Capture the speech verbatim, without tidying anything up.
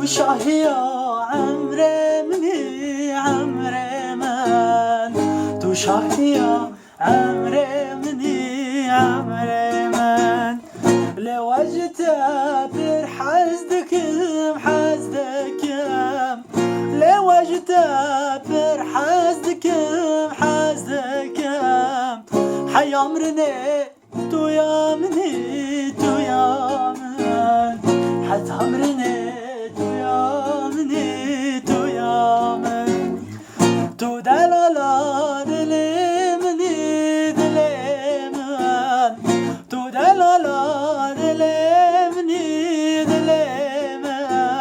Tu şahiya emrê min î, emrê min. Tu şahiya emrê min î, emrê min. Lê we ji te pir hez dikim, hez dikim. Lê we ji te pir hez dikim, hez dikim. Heya mirinê